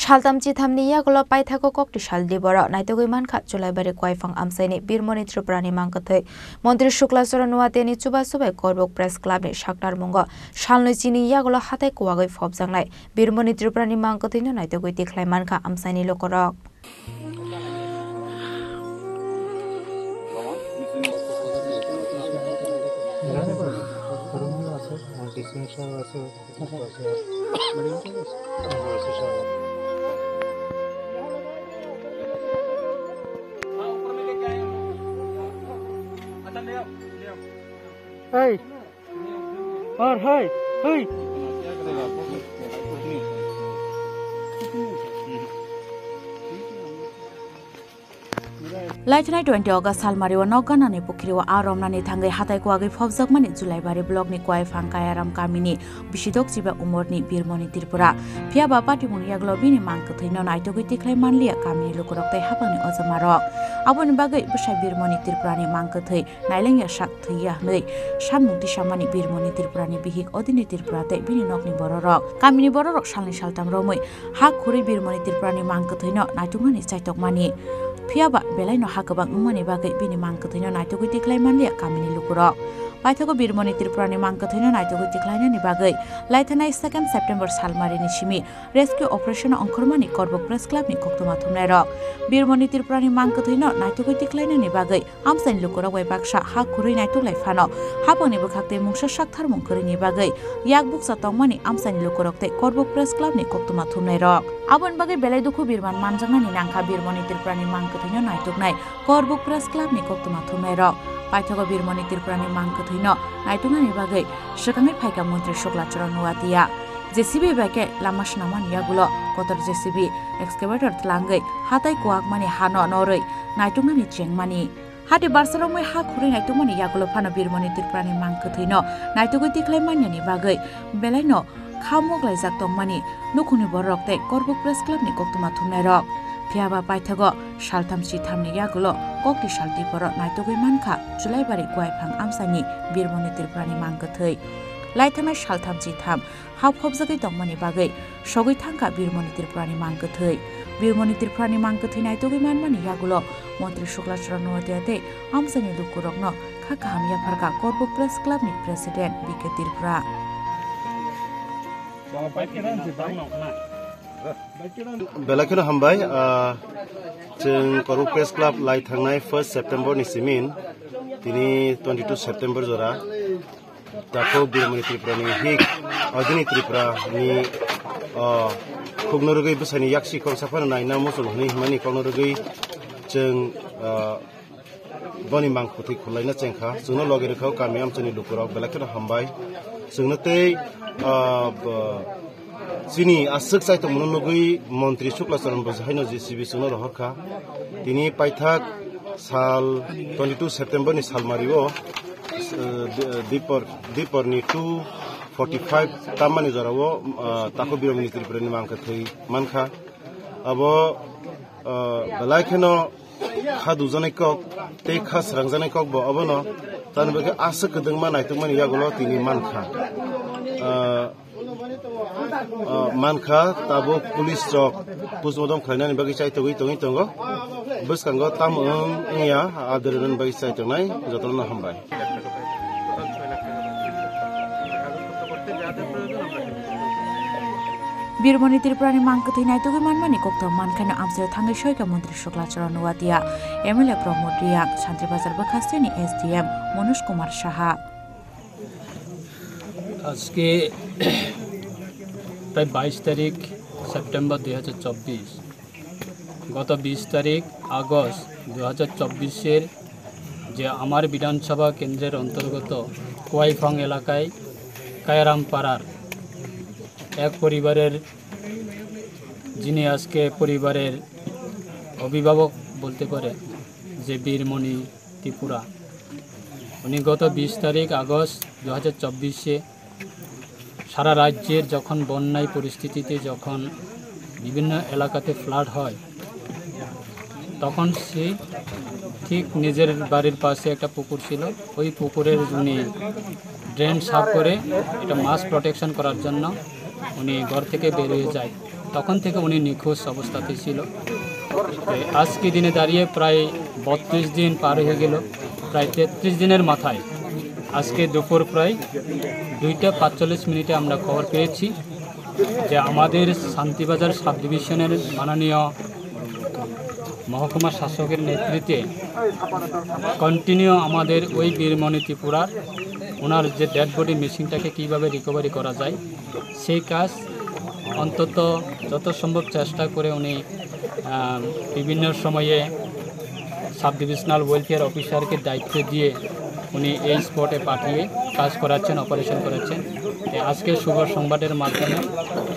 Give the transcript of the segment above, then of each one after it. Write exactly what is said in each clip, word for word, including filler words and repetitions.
Saltam chithamni yagulo paithago kokti sal diboro naitugwi mankha Chulaibari Kuaifang amchaini Birmoni Tripurani mangkwthwi. Montri Shukla Charan Noatiani chubachu bai Korbuk Press Clubni saktarmungo salnwi chini yagulo hatai kuwagwi phobjaknai Birmoni Tripurani mangkwthwino naitugwi tikhlai mankha amchaini lukurok. Hey! Ar hai, hai. Laithanai twenty August salmario nok ganani pukhrio a romnani thangwi hatai kuwagwi phobjakmani Julaibari blockni Kuaifang Kayaram kamini bisidok chiba umorni Birmoni Tripura. Phiya ba patimung yagulo bini mangkwthwino naitugwi tikhlai manliya kamini lukurok tei haphangni ojomarok. Aboni bagwi bwsai Birmoni Tripurani mangkwthwi nailengya sak thwiya hwnwi sanmung tisamani Birmoni Tripurani bihik Odini Tripura tei bini nokni bororok. Kamini bororok salni saltam romwi ha khurwi Birmoni Tripurani mangkwthwino naitukmani chaitokmani. Phiya ba belaino ha kwbang wngmani bagwi bini mangkwthwino naitugwi tikhlai manliya kamini lukurok. Paithago Birmoni Tripurani mangkwthwino naitugwi tikhlainani bagwi laithanai second September salmarini simi rescue operation ongkhormani Korbuk Press Clubni koktwma thumnairok. Birmoni Tripurani mangkwthwino naitugwi tikhlainani bagwi amchaini lukurok bai baksa ha khurwi naituklai phano, haphangni bwkhak tei mungsa saktharmung kwrwini bagwi yak bukcha tongmani amchaini lukurok tei Korbuk Press Clubni koktwma thumnairok. Aboni bagwi belai dukhu birman manjaknani nangkha Birmoni Tripurani mangkwthwino naituknai Korbuk Press Clubni koktwma thumnairok. Paithago Birmoni Tripurani mangkwthwino naituknani bagwi swkangwi phaikha Montri Shukla Charan Noatia. J C B bai khe lama swnamani yagulo kotor J C B excavator tlangwi hatai kuwakmani hano norwi naituknani chengmani. Hati barsa romwi ha khurwi naitukmani yagulo phano Birmoni Tripurani mangkwthwino naitugwi tikhlai manyani bagwi belaino kha moklaijak tongmani nukhungni bororok tei Korbuk Press Clubni koktwma thumnairok. Phiya ba paithago saltham chithamni yagulo kokti sal diboro naitugwi mankha Julaibari Kuaifang amchaini Birmoni Tripurani mangkwthwi. Laithanai saltham chitham ha phobjagwi tongmani bagwi sogwi thangkha Birmoni Tripurani mangkwthwi. Birmoni Tripurani mangkwthwi naitugwi manmani yagulo Montri Shukla Charan Noatia tei amchaini lukurokno kha kaham yapharkha Korbuk Press Clubni President B K Tripura. Belai kheno hambai, ah, chwng Korbuk Press Club lai thangnai first September ni simin, tini twenty two September jora. Takhuk Birmoni Tripura ni hik, Odini Tripura ni, ah, khukno rwgwi bwsani yaksi kongsa phano naina muchung hwnwi himani kokno rwgwi chwng, ah, boni mangkwthwi khulaina chengkha. Chwngno logi rwkha o kami amchaini lukurok belai kheno hambai. Chwngno tei, ah, bo, Chini aswk chaitokmano nugwi Montri Shukla Charan Bwsa haino J C B chwngno rohorkha. Tini paithak sal twenty two September ni salmario, eh, di-, dipor, diporni two forty five tammani jorao, eh, Takhuk Birmoni Tripurani mangkwthwi mankha. Abo, eh, belai kheno kha dujaknai kok tei kha srangjaknai kok bo obono, tamni bagwi aswk kwdwngma naitukmani yagulo tini mankha. Ah, ah, mankha, tabuk police rok postmortem khlainani bagwi chaitogwi tongwi tongo. Bwskango tamo wng wngya, adwrwirokni bagwi chaitongnai jotono hambai. Birmoni Tripurani mangkwthwi naitugwi manmani koktham mankheno amchaio thangwi soika Montri Shukla Charan Noatia, M L A Pramod Reang, Santri Bazar bwkhasteni S D M Manoj Kumar Saha. আজকে প্রায় বাইশ তারিখ সেপ্টেম্বর দুই হাজার চব্বিশ। গত বিশ তারিখ আগস্ট দুই হাজার চব্বিশের যে আমার বিধানসভা কেন্দ্রের অন্তর্গত কোয়াইফাং এলাকায় কায়ারাম পাড়ার এক পরিবারের, যিনি আজকে পরিবারের অভিভাবক বলতে পারে, যে বীরমণি ত্রিপুরা, উনি গত বিশ তারিখ আগস্ট দু হাজার চব্বিশে সারা রাজ্যের যখন বন্যায় পরিস্থিতিতে যখন বিভিন্ন এলাকাতে ফ্লাড হয়, তখন সে ঠিক নিজের বাড়ির পাশে একটা পুকুর ছিল, ওই পুকুরের উনি ড্রেন সাফ করে একটা মাছ প্রোটেকশন করার জন্য উনি ঘর থেকে বেরিয়ে যায়। তখন থেকে উনি নিখোঁজ অবস্থাতেই ছিল। তো আজকে দিনে দাঁড়িয়ে প্রায় বত্রিশ দিন পার হয়ে গেল। প্রায় তেত্রিশ দিনের মাথায় আজকে দুপুর প্রায় দুইটা পাঁচচল্লিশ মিনিটে আমরা খবর পেয়েছি যে আমাদের শান্তিবাজার সাব ডিভিশনের মাননীয় মহকুমা শাসকের নেতৃত্বে কন্টিনিউ আমাদের ওই বীরমণি ত্রিপুরার ওনার যে ডেড বডি মিসিংটাকে কীভাবে রিকভারি করা যায়, সেই কাজ অন্তত যত সম্ভব চেষ্টা করে উনি, আহ, বিভিন্ন সময়ে সাব ডিভিশনাল ওয়েলফেয়ার অফিসারকে দায়িত্ব দিয়ে উনি এই স্পটে পাঠিয়ে কাজ করাচ্ছেন, অপারেশন করাচ্ছেন। তো আজকে শুভ সংবাদের মাধ্যমে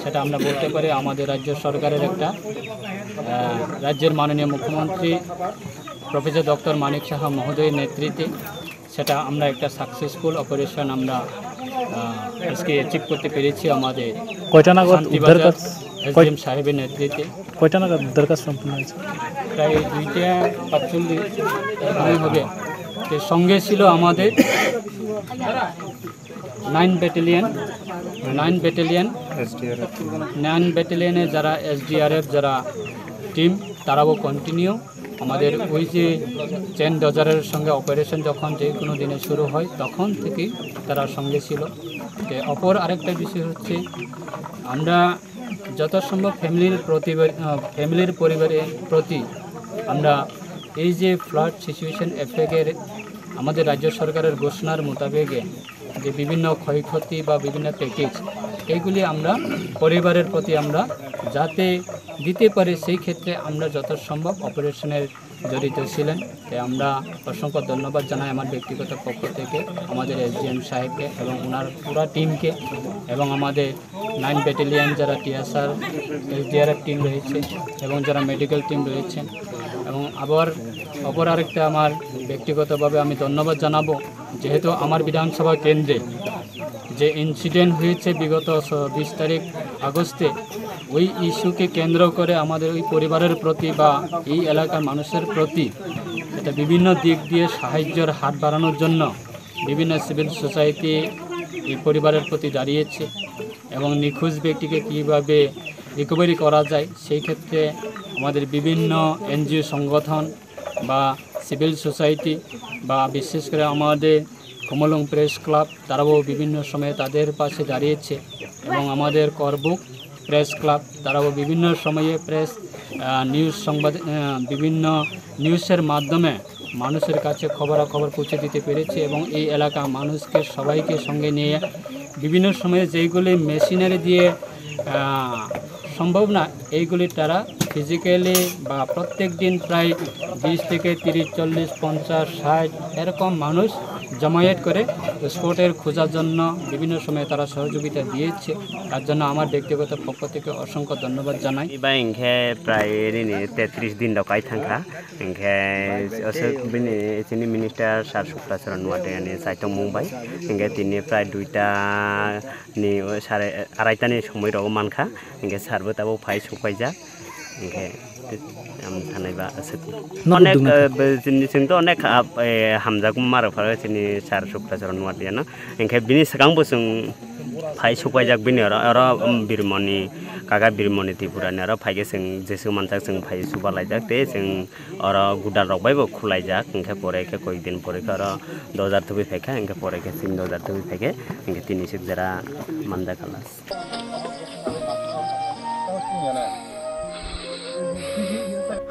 সেটা আমরা বলতে পারি আমাদের রাজ্য সরকারের একটা, আহ, রাজ্যের মাননীয় মুখ্যমন্ত্রী প্রফেসর ডক্টর মানিক সাহা মহোদয়ের নেতৃত্বে সেটা আমরা একটা সাকসেসফুল অপারেশন আমরা, আহ, আজকে অ্যাচিভ করতে পেরেছি আমাদের কয়টা নাগাদ উদ্ধার শান্তিবাজার কাজ? এসডিএম সাহেবের নেতৃত্বে। কয়টা নাগাদ উদ্ধার কাজ সম্পূর্ণ হয়েছে? প্রায় দুইটা পাঁচচল্লিশ সময় হবে। তো সঙ্গে ছিল আমাদের nine battalion, nine battalion, nine ব্যাটালিয়নে যারা এসডিআরএফ যারা টিম, তারাও কন্টিনিউ আমাদের ওই যে চেন ডোজারের সঙ্গে অপারেশন যখন যে কোনো দিনে শুরু হয়, তখন থেকেই তারা সঙ্গে ছিল। তো অপর আরেকটা বিষয় হচ্ছে, আমরা যত সম্ভব ফ্যামিলির প্রতিবার-, আহ, ফ্যামিলির পরিবারের প্রতি আমরা এই যে ফ্লাড সিচুয়েশন এফেক্টের আমাদের রাজ্য সরকারের ঘোষণার মোতাবেকে যে বিভিন্ন ক্ষয়ক্ষতি বা বিভিন্ন প্যাকেজ, এইগুলি আমরা পরিবারের প্রতি আমরা যাতে দিতে পারি, সেই ক্ষেত্রে আমরা যত সম্ভব অপারেশনের জড়িত ছিলেন। তাই আমরা অসংখ্য ধন্যবাদ জানাই আমার ব্যক্তিগত পক্ষ থেকে আমাদের এসডিএম সাহেবকে এবং ওনার পুরা টিমকে এবং আমাদের নাইন ব্যাটালিয়ন যারা টিএসআর, এসডিআরএফ টিম রয়েছে এবং যারা মেডিকেল টিম রয়েছেন। এবং আবার অপর আরেকটা আমার ব্যক্তিগতভাবে আমি ধন্যবাদ জানাবো, যেহেতু আমার বিধানসভা কেন্দ্রে যে ইনসিডেন্ট হয়েছে বিগত স-, বিশ তারিখ আগস্টে, ওই ইস্যুকে কেন্দ্র করে আমাদের ওই পরিবারের প্রতি বা এই এলাকার মানুষের প্রতি এটা বিভিন্ন দিক দিয়ে সাহায্যের হাত বাড়ানোর জন্য বিভিন্ন সিভিল সোসাইটি এই পরিবারের প্রতি দাঁড়িয়েছে এবং নিখোঁজ ব্যক্তিকে কীভাবে রিকভারি করা যায়, সেই ক্ষেত্রে আমাদের বিভিন্ন এনজিও সংগঠন বা সিভিল সোসাইটি বা বিশেষ করে আমাদের কমলং প্রেস ক্লাব, তারাও বিভিন্ন সময়ে তাদের পাশে দাঁড়িয়েছে এবং আমাদের করবুক প্রেস ক্লাব, তারাও বিভিন্ন সময়ে প্রেস, আহ, নিউজ সংবাদ, আহ, বিভিন্ন নিউজের মাধ্যমে মানুষের কাছে খবরাখবর পৌঁছে দিতে পেরেছে এবং এই এলাকা মানুষকে সবাইকে সঙ্গে নিয়ে বিভিন্ন সময়ে যেইগুলি মেশিনারি দিয়ে, আহ, সম্ভব না, এইগুলি তারা ফিজিক্যালি বা প্রত্যেক দিন প্রায় বিশ থেকে তিরিশ, চল্লিশ, পঞ্চাশ, ষাট এরকম মানুষ জমায়েত করে স্পটের খোঁজার জন্য বিভিন্ন সময়ে তারা সহযোগিতা দিয়েছে। তার জন্য আমার ব্যক্তিগত পক্ষ থেকে অসংখ্য ধন্যবাদ জানাই। Iba hingkhe prai nini tetris din rok kai thangkha, hingkhe aswk bini chini minister sir Sukla Charan Noatia ni chaitongmung bai hingkhe tini prai duita ni sare araita ni somoi rok mankha, hingkhe sir bo tabuk phai sokpaijak. Hingkhe ang sanai ba aswk. Nogo onek, dungna eh, be-, chini, chwng to onek, ah, eh, hamjakma rok phano chini sir Sukla Charan Noatia no. Hingkhe bini swkang bo chwng phai sokpaijak bini oro, oro, um, Birmoni, kaka Birmoni Tripura ni oro phaikhe chwng jeswk manjak chwng phai suba laijak tei chwng oro gudal rok bai bo khulaijak. Hingkhe pore khe koi din pore khe oro dojar thubui phaikha, hingkhe pore khe chini dojar thubui phaikhe, hingkhe tini swk jera manjak khalas.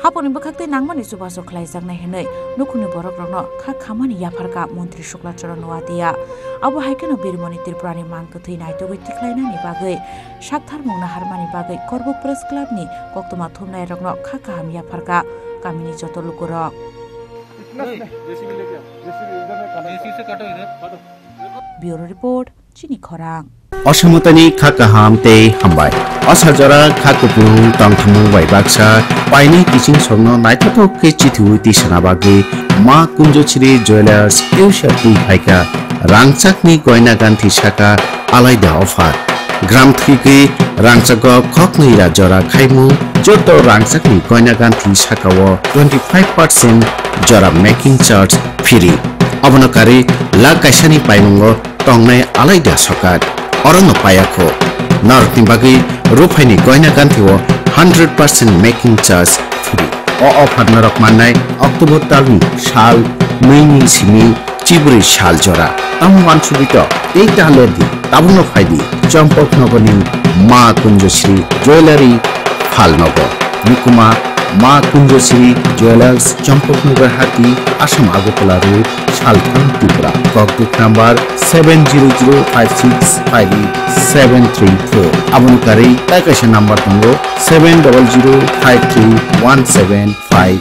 Haponi bwkhak tei nangmani chubachu khlaijaknai hwnwi nukhungni borokrokno kha khamani yapharkha Montri Sukla Charan Noatia. Abo hai kheno Birmoni Tripurani mang kwthwi naitugwi tikhlainani bagwi saktharmung naharmani bagwi Korbuk Press Clubni koktwma thumnairokno kha kaham yapharkha kamini joto lukurok. Bureau Report, Chini Khorang. Osamotani kha kaham tei hambai. Osa jora kha kupulung tongthumung bai baksa painai kiching songno naithothok khe chithiwi tisana bagwi Ma Kunjochri Jewellers teisa twi phaikha. Rangchakni goina ganthi saka alaida offer. Gram thwigwi rangchago khoknwi ra jora khaimung joto rangchakni goina ganthi sakao twenty five percent jora making charge free. Obono karwi lakh kaisani paimungo tongnai alaida sokat. Orono payakho. Norokni bagwi ruphaini goina ganthio hundred percent making charge free. O offer norok mannai October talni sal nwini simi chibrwi sal jora. Tamo wansugwi tok, tei ta lerdi, tabukno phaidi Champaknogorni Ma Kunjosri Jewellery Phalnogo. Nukuma Ma Kunjosri Jewellers, Champaknagar Hati, Assam Agartala Road, Salthang, Tripura. Kokduk number seven zero zero five six five eight seven three four. Aboni karwi tai kaisa number tongo, seven double zero five three one seven five.